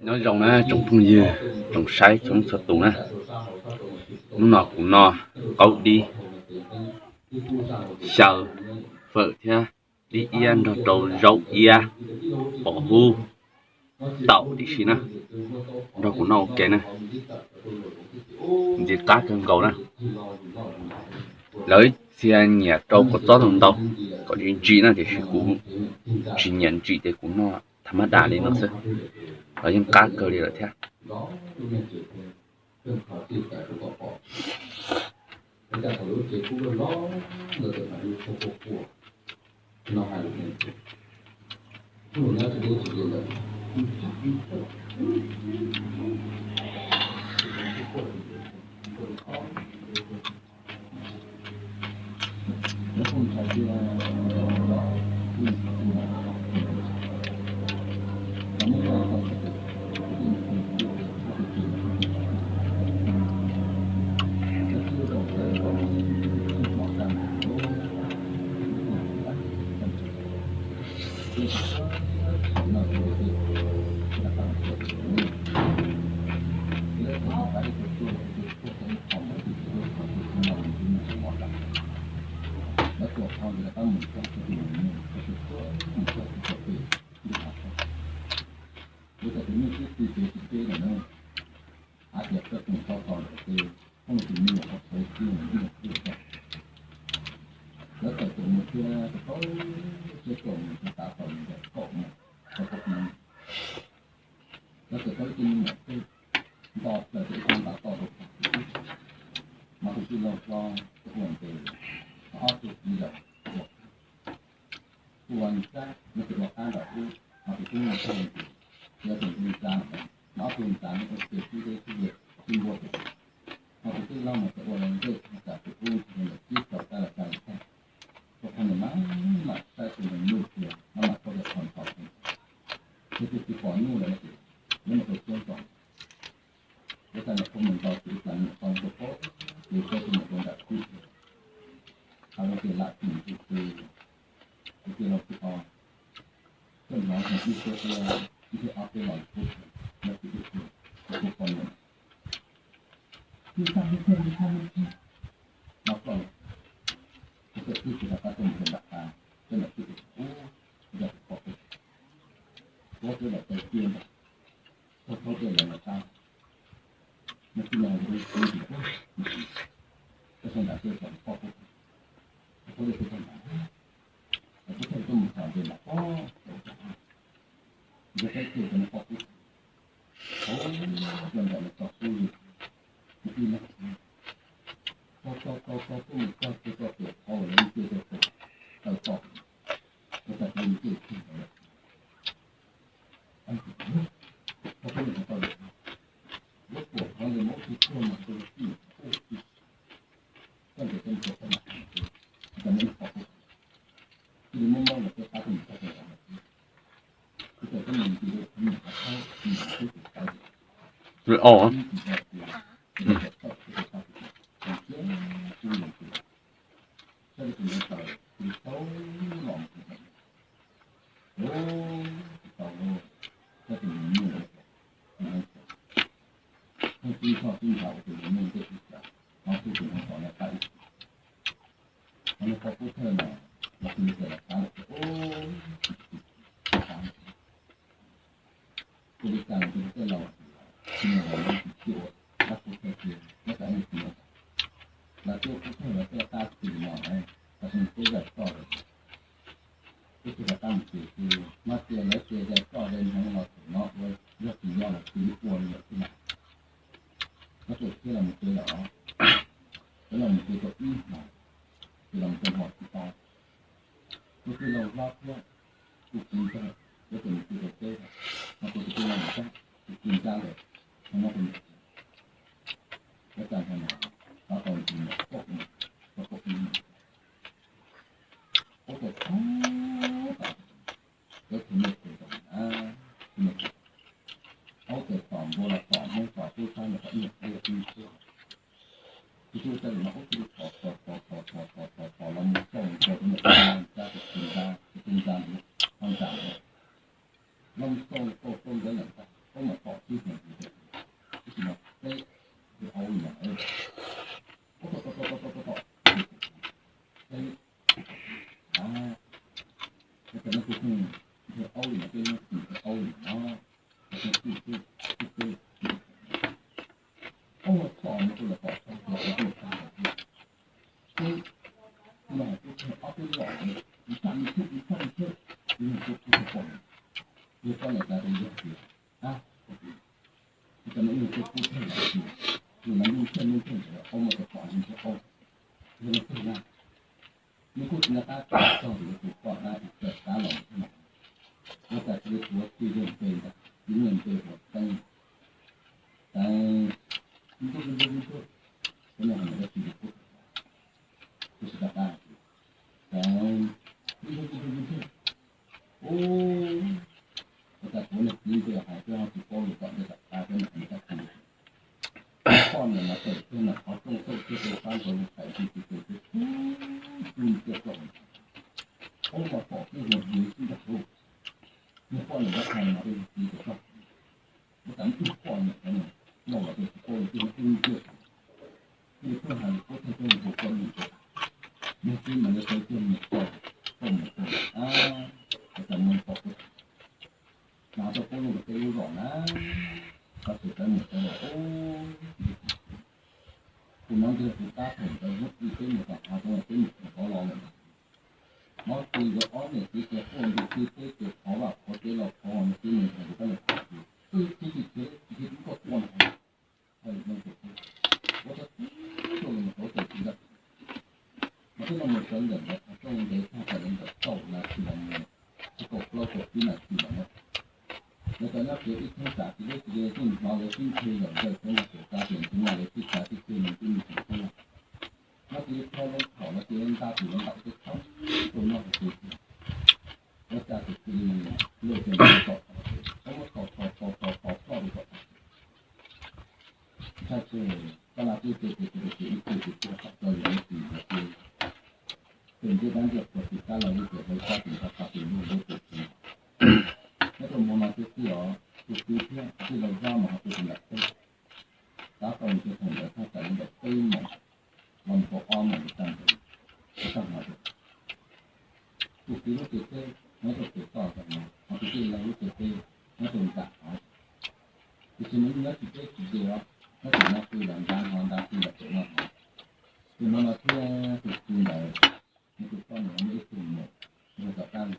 Nyob zoo na tsoom phooj ywg, tsoom saib txhua leej txhua tus na. Hnub no kuv noj qaub dib, xyaw, fawm thiab dib iab nrog rau zaub iab, pom hub, taum tib si na. Nrog kuv noj ua ke na, ntxim qab kawg nkaus na. Lawv txhia nyiam rau kua txob ntau ntau kom ntsim ntsim na, tiam sis kuv tsis nyiam ntsim ces kuv noj tham mab das li no xwb, los yeej qab kawg li lawm thiab. Lawv tawm tus mus thiab tau siab txom nyem rau tav tau mus ntawm kaum mus rau kaum ib. Lawv tawm tau ib tug me nyuam txawj nto plaws rau ib sab ntav toj rau pem, mas tus tij laug hlob tus ua ntej, ob tug txiv yawm ua qab, tus ua ntxhais no ces ua qab nraum ub, mas tus tub no txawj ua ntses, yog tus ntxhais ntxa no, mas ob tug ntxhais no ua ntses sib deb sib ze sib npuab tes, mas tus tij laug mas txawm ua los ntej no, tsam tus ub ntawm tib rau tab los tsa los tag, ua qhov niag mas mam saib tus ntawd nyuj tias maj mam khaub cov qhov ntxhov, yog tias tsis pom nyuj lawm no ces lawv mam tau tsuab tso. Lawv txawm mus khaub mus nto ces ib tsam mus tau tus qaub ces saib tus mus rau nram kwj, hais lus ces lam tsis ntxim ces tus tij laug thib ob txawm hnov ib suab ib thiab ob peb los kub, lawv tsis ib tug, tus kub poj niam, ib tug ib tug ib tug, no koj, tus txawm twb tsis rov qab tuaj mus rau nram qab, twb nram kwj ub, yog tus poj kub, ua twb nram taw kiag ntawd, txog thaub tej lawv los tab, no tij laug ua ib tug, txog nram tej txog poj kub, thaub tej txog nram, lawv kuj txawj tuaj mus txog nram poj, yog saib kiag cov niag poj kub, thaub, cov ntawm lawv txog kub li, ib leeg, tau tau tau tau tuaj mus txog kiag rau pem hauv lawv ib ce rau pem taw toj, lawv txawm ua ib ce kiag ntawd lawm. Thaub peb niam tau lawm, lub puam qhov ntawd mas ub tsis tuag mas rau tij, ub tsis, koj ntawm koj mus rau qhov ntawd, tsis tau muaj ib qho kub, cia li muab mob los peb qab tuaj mus txog rau lawv lawm. Tus li cas los tus tej laus tsis nyiam los lawv tsis ua dab qub thawj kiag, nyob tsam ib txhis los tsis ua qub thawj los tej qab txhis no, tam sim no peb zaj toj lawm, peb tsis rov qab mus tsev xwb, no ces lawv ces zaj toj zaj hneev los thaum no ua, yog tsis yog los cia li ua li lawm xwb na. Lawv txawm khiav los mus tsev lawm os, lawv los mus tsev tau ib hmos, ces los mus tau hmo thib ob, tus tij laug hlob thiab tus txiv ntxawg lawv txawm mus tsev tau peb, mas tus tij laug ntxawg tus txiv ntxawg lawm, no tus niam txiv, lawv txawm hnov no, hnov tau ntsis mus kaum mus, tau kaum ib mus, ub tau tau tom, lawv txhua niag txhua tus na, txhua niag txhua tus, aub txawm tom npua los tom hmoob tom tub sab los tom ib yam qub yam qub xwb. Tus tub sab no ub tib tug tom tom tom tom tom tom tom tom los mus xauj nkaus rau niam txiv ntxawg tus txiv ntxawg tus txiv ntxawg ntawd, hlob ntxawg ntawd, los mus xauj xauj xauj nkawd lawm ntag. Aub mas tom tib hmos, ib tug no teb, tus aub li no, aub tom tom tom tom tom tom, teb, a, ua cas no tus kheej nrhiav aub li no, teb no tus kheej nrhiav aub li no, tus kheej tib teb tib teb, aub mas tom no tus los tom tag tus aub tag tag, teb, no tus kheej ob peb lom, ib txhaj ib txhaj ib txhaj ib txhaj, ib txhaj ib txhaj pom, yog koj niam tas tus yog tias, a, ua cas no ib nyuag tus kub theej lawm, tus no ntuj ntseg ntuj ntseg ntawd aub mas tom tom ntseg aub, yog no tag na, nws kuj tsis nco qab txog tus tus poj dab tus txawj qab los thiab mas, ua cas tsis li tuav tsis yog npe ntag, ib nyuag npe ua teeb, teeb, ntuj ntuj ntuj, ua no hais dab tsi li kuj tsis nco qab, teeb, ntuj ntuj ntuj ntuj, ua cas kuv niag txiv npe hais tias ho tsis paub lus tom ntej tom qab thiab mas hais dab tsi li. Poj niam mas tawm kiag nram qhov rooj tawm kiag rau sab nraud lub qais tib tib teb teb, tib teb teb, aub mas tom tib hmos hnyuv tib ntag lauj. Niag poj niam ntawd hais mas rau niag txiv tias koj, ua cas ib tug poj niam no lauj los rau tsis paub lus twb ua ib ntsia, thiaj li pheej hais lus kub theej rau niag hu poj niam ntawd. Niag txiv mas yuav sawv kiag mus txog, txog mus txog, a, ua cas mus txog, mas tau pub lub teb lub zos na, koj tsis tawv mus tawv los, tus no ntshe tus dab phem ntawd muab ib teb mus tom hav zoov teb mus tom tod los lawm ntag. Hnov tsis nkawd ob niam txiv ces quaj ntu tib teb ces qhov vaj qhov tsev los qhov niag txiv mus nrhiav tus dab laug txog ces, wb tib tib teb tib teb tub koj quaj no, ua tau tib tug los mus rau tus txiv ntawd. Mas twb los mus sawv ntawm ntawd qhov rooj ntev tshaj tawm li ntawm kaum nas this los mus, tsis kaum plaub kaum tsib nas this los na. Lawv cov nyob tsev ib cheeb tsam tsis deb tsis ze yeej hnov lawv sib ntshe zom zaws thiab ntag, kuv xav tias ntshe mas lawv sib txav sib ceg mus twb mus tsis tau. Nyob tsis li thawj lub thaum los cia li nta tus lawv ntaus tej tshoob rau noj hauv pes thiab. Ua cas tus txiv luag ces nws tom tom, muab tom tom tom tom tom ploj rau tom tag. Tshaj tseg koj laj twb ces ces ces tus ib tug tus tuag tom txog yus lub txim ntawd ces, ces ntiab dab ntiab qhuav tsis kab los li ces hlawv sab tus ntawd qhov tus luag lub tus txiv. Nyob rau hmo no twb txij os, tus txiv thiab txij los zab mas ho tus tus nram teb. Tab tau mus rau thaum ntawd thaj tsam li ntawm peb moos los mus rau ob moos li tag ntawd, tag hmo ntawd. Tus txiv lub tsev teb nyob rau pem toj ntawd no, ho tus tij laug lub tsev teb nyob rau nram hav. Tiam sis mas yeej nyob tsis deb tsis ze os, nyob tsis nyob twg los ntab hno ntab twg los pem noj hno. Tus no no thiab tus txiv ntawd, nws tus poj niam muaj ib tug muam yog tom qab li.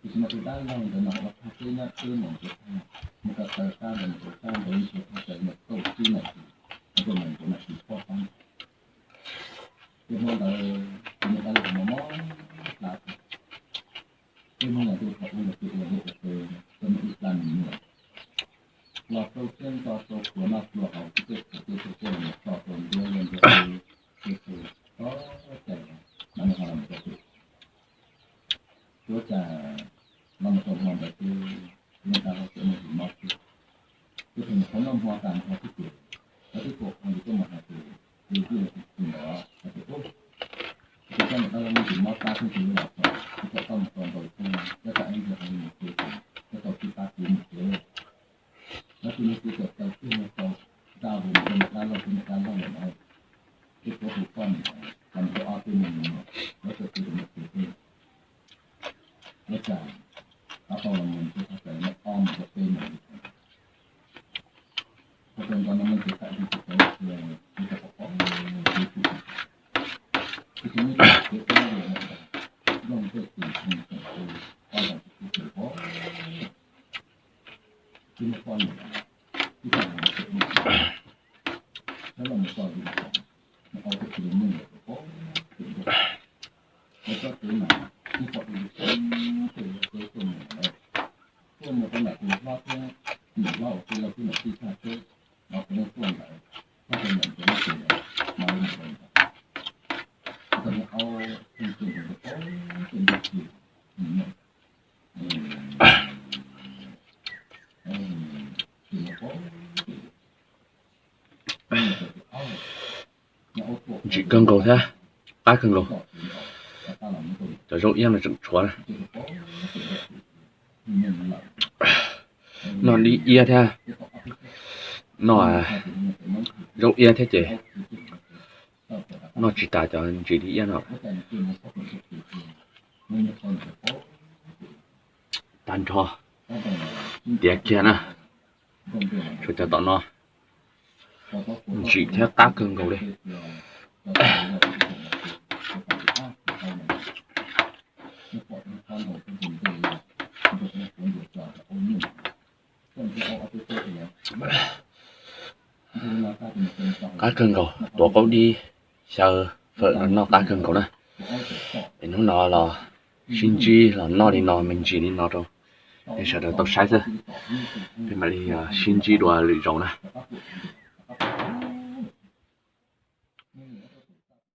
Tiam sis mas tus dab laug ntawd mas ua thaj teb nyob deb moos ntawd thaj, mus ko taw qab ntawd mus rau sab nraud ntsia thaj tsam li ntawm kaum tsib nas this, mus rau ntawm ntawd mas tsis pom qab. Ces hmo ntawd tus niam dab laug mas mob plab tag. Tej hmo yam ntuj thaum ub ntawd ces ua liaj ua teb, tau muaj ib plab me nyuam los rau siab ntso rau pluas noj pluas haus, tib tej txhuam tej txhuam tej los mus tso rau ntiab liaj ntiab teb, tej txhuam txhob cai, mas nws ho los mus rau pem. Ua cas los mus rau hmo ntawd ces tus niam dab laug txawm muaj tus mob thiab. Ces thaum nws qhov noj hmo tas nrho xwb ces lawv twb tuaj qhov ntawd tuaj mus hais tus, tus tij laug tus txiv ntawd hais tias, ub, tus koj niam dab laug muaj tus mob plab thiab tus lub los txog, tus kom koj mus tau ntaus xyoob, tab tsam ib ntsis qhov li mus tsev ces koj tau tib pab txiv mus tsev. Lawv tus niag txiv txawm taw kiag nws tau nta mus rau niam dab laug, tus niam dab laug lawm na. Ces kuv tus poj niam los mus rau ob peb me nyuam, lawv txawm tiv rau mus tsev teb. Ua cas tab tau los mus ntshe txog txawm li ob moos rau peb moos li. Txog txawm nto no me ntsis tam sis tsis tau ntsia, mus txog pom pom kev tsum, tab sis muaj ib tug kev dawb li ntawd, nplooj tej tis nplooj tseem tu, ob ntoo tis kub tes pom. Tus niag poj niam twb tau mus tsev, sawv los mus txog yus, nws qau tes tis li muaj ntawm pom pom kev dawb. Lawv txoj kev mas ib pom tus yus pom tus yus kev tuaj mus lawm, tuaj mus rau nram tus hlob thiab niam hlob uas tij laug twb mus tij tshaj teb, los tus neeg tuaj ntawd, tshaj tau ntawm tus neeg tus ntawd mas li mus rau ntawd. Txog niag aub pheej tseem ntawd pom kev ntawd tsis mus noj. Ntsim kawg nkaus thiab, qab kawg nkaus. Cov zaub iab no tseem tshuav na. Noj dib iab thiab, noj zaub iab thiab ces noj tsis tas cov ntsis dib iab no. Tag nrho tiav kiag na, tshuav cov tom no ntsim thiab qab kawg nkaus li. Qab kawg nkaus, tuav qaub dib xyaw fawm no noj qab kawg nkaus na. Es hnub no los sib ntsib los noj li no me ntsis li no rau nej sawv daws tau saib xwb. Peb mam li sib ntsib dua lwm zaus na.